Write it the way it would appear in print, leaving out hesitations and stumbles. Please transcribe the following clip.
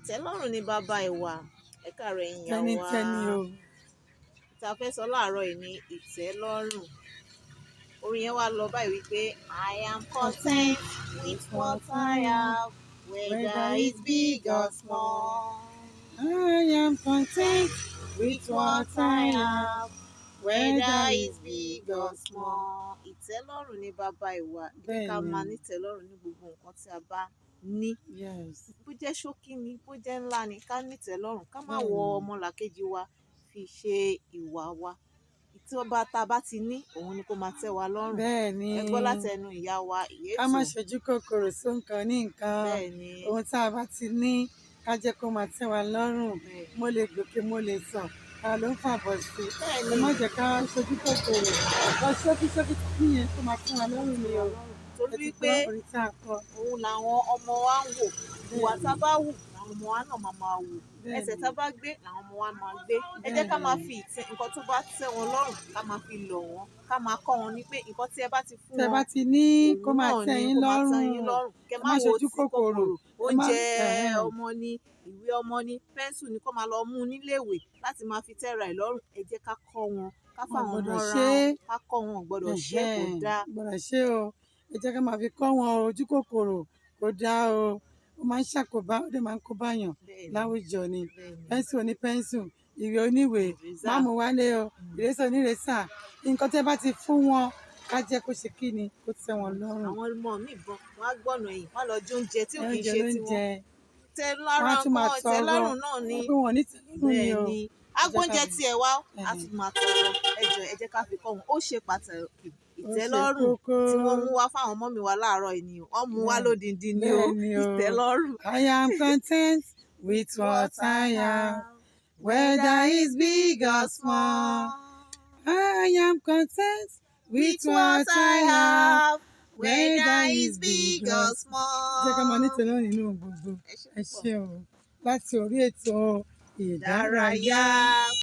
Ìtẹ́lọ́rùn ni baba ìwà. Ẹ káàárọ̀ ẹ̀yin ìyá wa. Tẹ́nítẹ́ní o. Tí a fẹ́ sọ láàárọ̀ yìí ni ìtẹ́lọ́rùn. Orin yẹn wá lọ báyìí wípé I am content with what I have, whether it's big or small. I am content with what I have, whether it's big or small. Ìtẹ́lọ́rùn ni baba ìwà. Ẹ jẹ́ ká Bẹ́ẹ̀ni. Máa nítẹ́lọ́rùn ní gbogbo nǹkan tí a bá ní. Bó jẹ́ ṣókí ni, bó jẹ́ ńlá ni, ká nítẹ́lọ́rùn, ká má wo Bẹ́ẹ̀ni. Ọmọlàkejì wa fi ṣe ìwà wa. Tí ó bá ta bá ti ní, òun ni kó máa tẹ́ wa lọ́rùn. Bẹ́ẹ̀ni. Ẹ gbọ́ láti ẹnu ìyá wa, ìyá Ká má ètò. ṣojú kòkòrò sí nǹkan ní nǹkan. Bẹ́ẹ̀ni. Ohun tá a bá ti ní, ká jẹ́ kó máa tẹ́ wa lọ́rùn. Bẹ́ẹ̀ni. Mo lè gòkè, mo lè sàn, ká ló ń fàbọ̀ sí. Bẹ́ẹ̀ni. Ẹ má jẹ́ ká ṣojú kòkòrò. Lọ ṣókí ṣókí níyẹn kó máa tẹ́ wa lọ́rùn ni o. Torí Ẹ ti wípé gbọ́ orin tí a kọ. Òun làwọn ọmọ wa ń wò. Ìwà tá a bá wù làwọn ọmọ wa náà máa máa wù. Ẹsẹ̀ tá a bá gbé làwọn ọmọ wa máa gbé. Ẹ jẹ́ ká máa fi ìtẹ́ nǹkan tó bá tẹ́ wọn lọ́rùn ká máa fi lọ̀ wọ́n. Ká máa kọ́ wọn ní pé nǹkan tí ẹ bá ti fún Tẹ́ wọn, bá ti ní kó òun máa náà tẹ́ ni yín kó máa tẹ́ lọ́rùn. Yín lọ́rùn. Kẹ Ẹ má má wo ṣojú ti kòkòrò. kòkòrò. Ẹ má Oúnjẹ ẹ̀hẹ́n. Ọmọ ni, ìwé ọmọ ni, pencil ni kó máa lọ mú níléèwé láti máa fi tẹ́ra ẹ̀ lọ́rùn. Ẹ jẹ́ ká kọ́ wọn, ká fà Wọn ò wọ́n gbọdọ̀ mọ́ra ṣe é. ká kọ́ wọn ò gbọdọ̀ ṣe é, kò Ẹ̀hẹ́n, dáa. Gbọdọ̀ ṣe o. Ẹ jẹ́ ká máa fi kọ́ wọn o. Ojú kòkòrò kò dáa o. Ó máa ń ṣàkóbá, ó dẹ̀ máa ń kó báyàn Bẹ́ẹ̀ni. Láwùjọ ni. Bẹ́ẹ̀ni. Pencil oní pencil, ìwé oníwèé, Eraser. Má mú wálé o. Eraser oní eraser. Nǹkan tí ẹ bá ti fún wọn, ká jẹ́ kó ṣe kí ni, kó tẹ́ wọn lọ́rùn. Àwọn ọmọ míì gan, wọ́n á gbọ̀nà ẹ̀yìn, wọ́n á lọ jó oúnjẹ tí ò kì í Oúnjẹ ṣe tiwọn. lóúnjẹ. Tẹ́ lára Wọ́n á tún máa nǹkan tọrọ. ìtẹ́lọ́rùn náà ni. Wọ́n pé wọn ò ní tẹ́lọ́rùn ni o. Bẹ́ẹ̀ni. Agbóúnjẹ tiẹ̀ wá, á tún máa tọrọ. Ẹ jọ̀ọ́ ẹ jẹ́ ká fi kọ́ wọn. Ó ṣe pàtàkì ìtẹ́lọ́rùn Kókó. Tí wọ́n mú wá fáwọn ọmọ mi wá láàárọ̀ yìí ni o. Wọ́n mú wá lódindi ni o. Bẹ́ẹ̀ni o. Ìtẹ́lọ́rùn. I am content with what I have, whether it's big or small. I am content with what I have, whether it's big or small. Jẹ́ ká máa nítẹ́lọ́rùn nínú ohun gbogbo. Ẹ ṣé Ẹ púpọ̀. Ṣé o. Láti orí ètò ìdárayá. Ìdárayá.